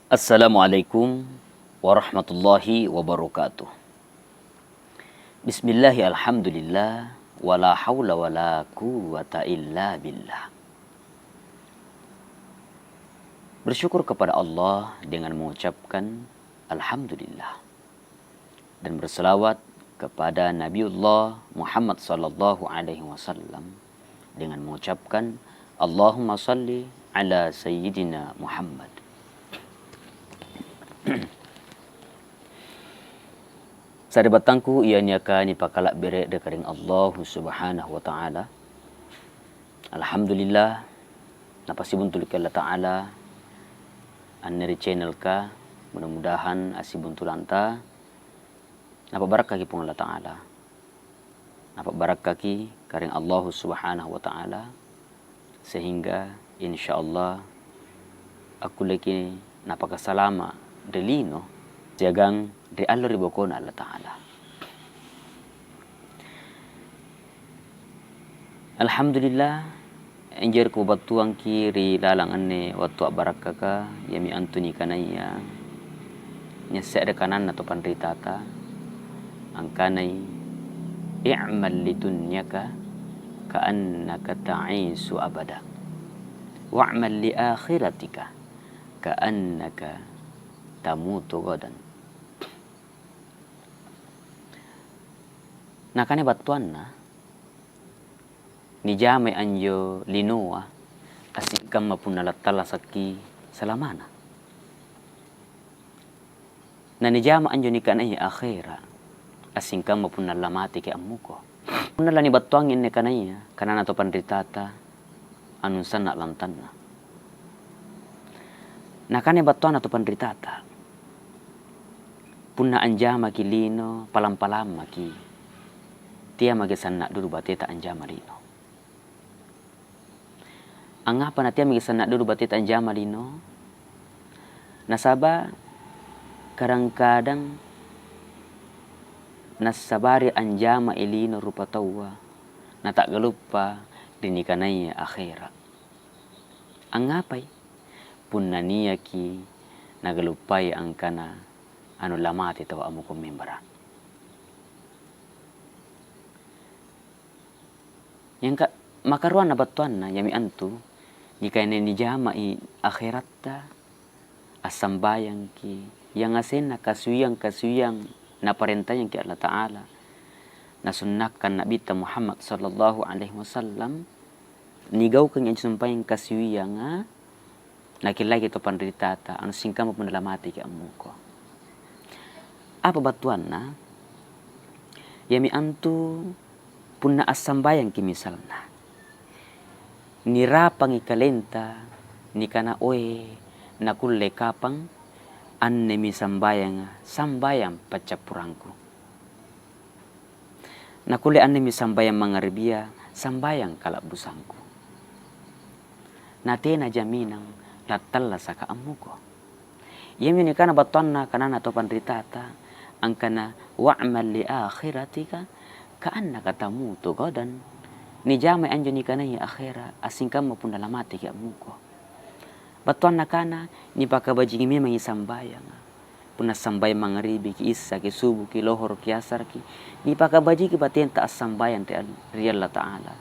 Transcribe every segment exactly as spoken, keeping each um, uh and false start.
Assalamualaikum warahmatullahi wabarakatuh. Bismillahi alhamdulillah, wala haula wala quwwata illa billah. Bersyukur kepada Allah dengan mengucapkan alhamdulillah, dan berselawat kepada Nabiullah Muhammad sallallahu alaihi wasallam dengan mengucapkan, "Allahumma salli ala Sayyidina Muhammad." Saribattangku iya niaka nipakalabbere ri Karaeng Allahu Subhanahu wa Ta'ala. Alhamdulillah, napasibuntuliki Allah Ta'ala anne ri channel ka. Mudah-mudahan assibuntulanta napabarakkaki Puang Allah Ta'ala. Napabarakkaki Karaeng Allahu Subhanahu wa Ta'ala, sehingga insyaallah akkulleki napakasalama ri lino siagang ri allo ri bokona Allah Ta'ala. Alhamdulillah, enjero kubattuangki ri laleng anne wettu abbarakkaka, iyami antu nikanaiya nyesse're kananna to panritata, angkanai, "I'mal li dunyaka ka'annaka ta'ishu abada, wa'mal li akhiratika ka'annaka tamutu ghadan." Nakana battuanna, nijamai anjo linoa, asingkamma punna lattallasakki salamana. Na nijama anjo nikanaiya akhera, asingkamma punna lamateki ammuko. Punna lanibattuangngi anne kanaiya, kanana to panritata, anu sanna lantanna. Nakana battuanna to panritata, "Punna anjamaki lino, palang-palang maki. Tea maki sanna dulu bateta anjama lino." Angngapa natea maki sanna dulu bateta anjama lino? Nasaba kadang-kadang nassabari anjama i lino rupa taua, nataggaluppa ri nikanaiya akhera. Angngapai? Punna niaki nagaluppai angkana anu lamate tau ammuko membara. Yang ka-, makaruanna battuanna, iyami antu, nikainai nijamai akheratta, assambayangki, yang asenna kasuwiyang-kasuwiyang naparentayangki Allah Ta'ala, nasunnakkan Nabitta Muhammad sallallahu alaihi wasallam, nigaukengngi anjo sumpayang kasiwiyanga, nakellaki to panritata, anu singkamma punna lamateki ammuko. Apa battuanna? Iyami antu punna assambayangki misalna, nirapangi kalenta, nikana, "Oe, nakulle kapang annemi sambayanga, sambayang paccappurangku." Nakulle annemi sambayang mangaribia, sambayang kalabbusangku. Natena jaminang lattallasaka ammuko. Iyami nikana battuanna kanana to panritata, angkana, "Wa'mal li akhiratika ka'annaka tamutu ghadan." Nijamai anjo nikanai akhera, asingkamma punna lamateki ammuko. Battuanna kana, nipakabajiki memangngi sambayanga. Punna sambayang mangaribiki, issaki, subuki, lohoroki, asarki, nipakabajiki batenta assambayang ri al-, ri Allah Ta'ala.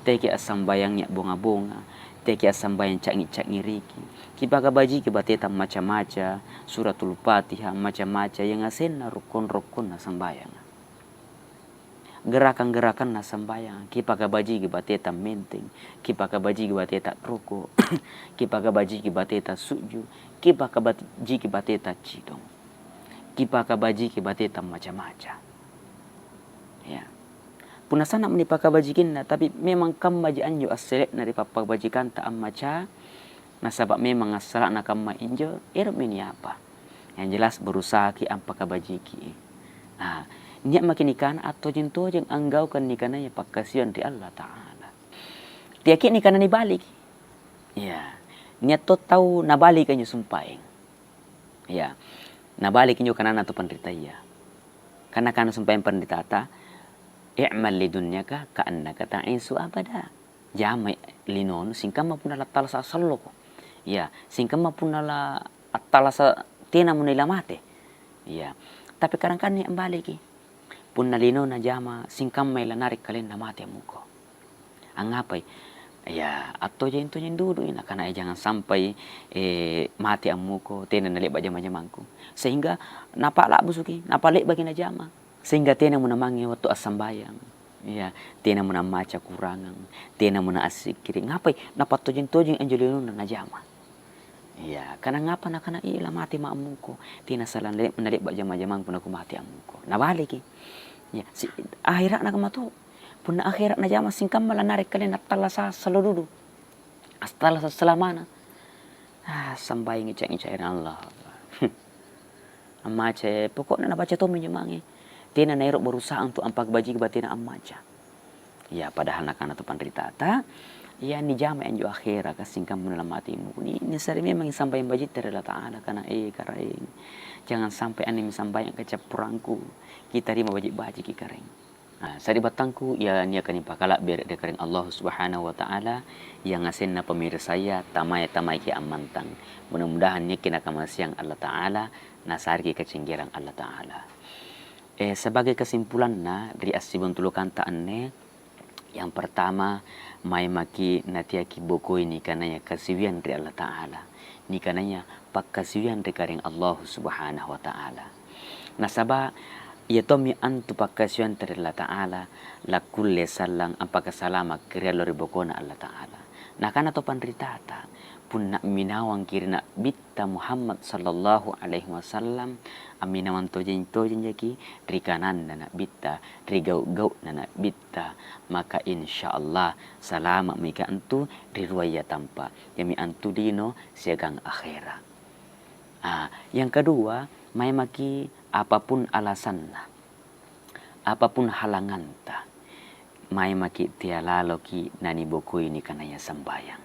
Teki assambayang yabbonga-bonga, teki assambayang cangngi-cangngiriki. Kipakabajiki bateta maca-maca Suratul Fatihah, maca-maca yang asenna rukkon-rukkonna sambayanga. Gerakan-gerakanna sambayang, kipakabajiki bateta menteng, kipakabajiki bateta roko, kipakabajiki bateta sujud, kipakabajiki bateta cidong, kipakabajiki bateta maca-maca. Ya. Punna sanna meni pakabajikinna, tapi memang kammaji anjo assele'na ri pappabajikanta ammaca, nasaba memang assala'na kamma injo, ero meni apa. Yang jelas berusahaki ampakabajiki. Nah, niat maki nikana attojeng-tojeng anggaukan nikanaya pakkasiwiang ri Allah Ta'ala. Tiaki nikana nibaliki. Ya, niat to tau nabaliki anjo sumpaeng. Ya, nabaliki injo kanana tu panritaya. Karena kana sumpaeng panritata, "I'mal li dunyaka ka'annaka ta'ishu abada." Jamai linonu singkamma punna la tala sa-, salloko. Ya, singkamma punna la Attalasa tena muna ila mate. Iya. Tapi kadang-kadang ni ambaliki. Punna lino najama singkammai lanari kalenna mate ammuko. Angngapai? Iya, attojeng-tojeng dudui, nakana, "Eh, jangan sampai, eh, mate ammuko, tena nalebba jama-jamangku." Sehingga napalabbusuki, napalebbaki najama. Sehingga tena muna mange wettu assambayang. Iya, tena muna maca kurangang, tena muna assikkiri. Ngapai? Napattojeng-tojeng anjo linona najama. Iya, karena ngapa nakana, "Ih, la mate ma ammuko. Tena sala le-, nalebba jama-jamangku nako mate ammuko." Nabaleki. Iya, si-, akhiratna kamato. Punna akhirat najama singkamma lanari kalenna attallasa sallo dudu. Attallasa selamana. Ah, sambayang ica-ica ira Allah. Ammaca, pokokna nabaca tommi jamangnge. Tena naero berusaha untuk ampakbaji batena ammaca. Ya, padahal nakana tu panritata, iya, nijama anjo akhera ka singkamma la mate muni, nisare memang sambayang bajitta ri Allah Ta'ala, kana, "Eh, Karaeng, jangan sampai anne mi sambayang kacappuranku, kita rima baji-bajiki, Karaeng." Nah, saribattangku, iya, niaka nipakalabbere ri Karaeng Allah Subhanahu wa Ta'ala, yang asenna pemirsaya, tamae-tamaiki ammantang. Mudah-mudahan niaki nakamaseang Allah Ta'ala, nasariki kacenggerang Allah Ta'ala. Eh, sebagai kesimpulanna ri assibuntulukanta anne, yang pertama, maemaki natiaki bokoi nikanaya kasiwiang ri Allah Ta'ala, nikanaya pakkasiwiang ri Karaeng Allah Subhanahu wa Ta'ala. Nasaba iya tommi antu pakkasiwiangta ri Allah Ta'ala, lakkulle sallang ampakasalama ki riallo ri bokona Allah Ta'ala. Nakana to panritata, punna minawangki ri Nabbitta Muhammad sallallahu alaihi wasallam, amminawang tojeng-tojeng jaki ri kananna Nabbitta, ri gau-gau'na Nabbitta, maka insya Allah salama mika antu ri ruaya tampa, yami antu lino siagang akhera. Ah, yang kedua, maemaki apapun alasanna, apapun halanganta, maemaki tea laloki nanibokoi nikanaya sambayang.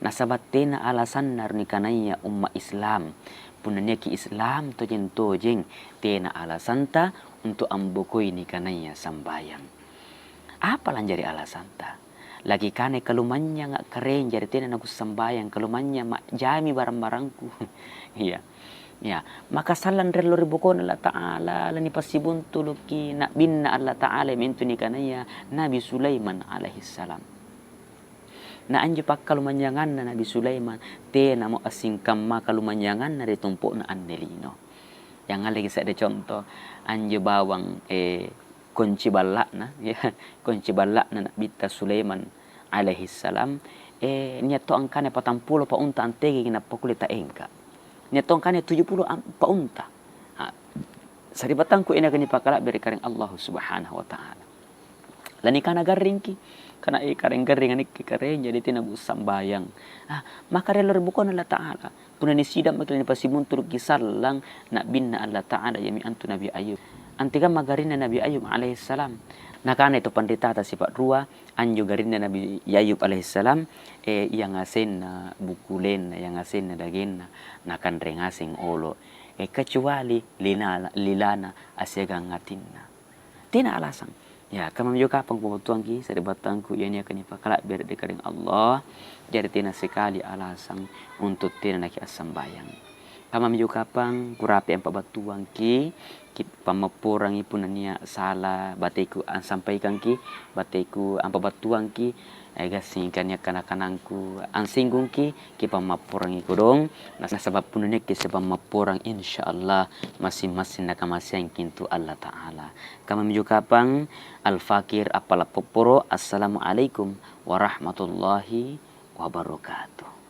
Nasaba tena alasanna ro nikanaya umma Islam. Punna niaki Islam tojeng-tojeng, tena alasanta untuk ambokoi nikanaya sambayang. Apa lanjari alasanta? Lagi kane kalumanynyanga Karaeng, jari tena nakussambayang, kalumanynyang majjami barang-barangku. Iya. Ya, maka sallang riallo ri bokona Allah Ta'ala, lanipassibuntuluki Nabbinna Allah Ta'ala, mentu nikanaya Nabi Sulaiman alaihissalam. Na anjo pakkalumanynyanganna Nabi Sulaiman, tenamo assingkamma kalumanynyanganna ri tompo'na anne lino. Yang alleki seddé contoh, anjo bawang, eh, konci balla'na, ya, konci balla'na Nabbitta Sulaiman alaihissalam, eh, nia to angkana patampulo pa unta antegeki nappa kulle taengka. Nia to angkana tuju pulo am-, pa unta. Ha, saribatangku, ina gani pakalabbi ri Karaeng Allah Subhanahu wa Ta'ala. Lanikana garringki, kana, eh, Karaeng garring anikki Karaeng, jadi tena bu sambayang. Ah, maka riallo ri bokona Allah Ta'ala. Punna nisidang maki, lanipassibuntuluki sallang Nabbinna Allah Ta'ala, yami antu Nabi Ayub. Antekamma garrinna Nabi Ayub alaihissalam? Nakana itu panritata sipa' rua, anjo garrinna Nabi Ayub alaihissalam, eh, yang asenna bukulenna, yang asenna dagenna, nakanre ngaseng olo. Eh, kecuali linala-, lilana asiagang atinna. Tena alasang. Ya, kamma mejo kapang kubattuangki, saribatangku, iya niaka nipakalabbere ri Karaeng Allah, jari tena sikali alasang untuk tena naki assambayang. Kamma mejo kapang kurapi ampabattuangki, ki pammapporangi punna nia sala bateku ansampaikangki, bateku ampabattuangki, eh, gassingka nia kana-kanangku ansinggungki, ki pammapporangi kodong, nasaba punna niakki sipammapporang, insyaallah massing-massing nakamaseangki tu Allah Ta'ala. Kamma mejo kapang, Al-Fakir appala popporo, Assalamualaikum warahmatullahi wabarakatuh.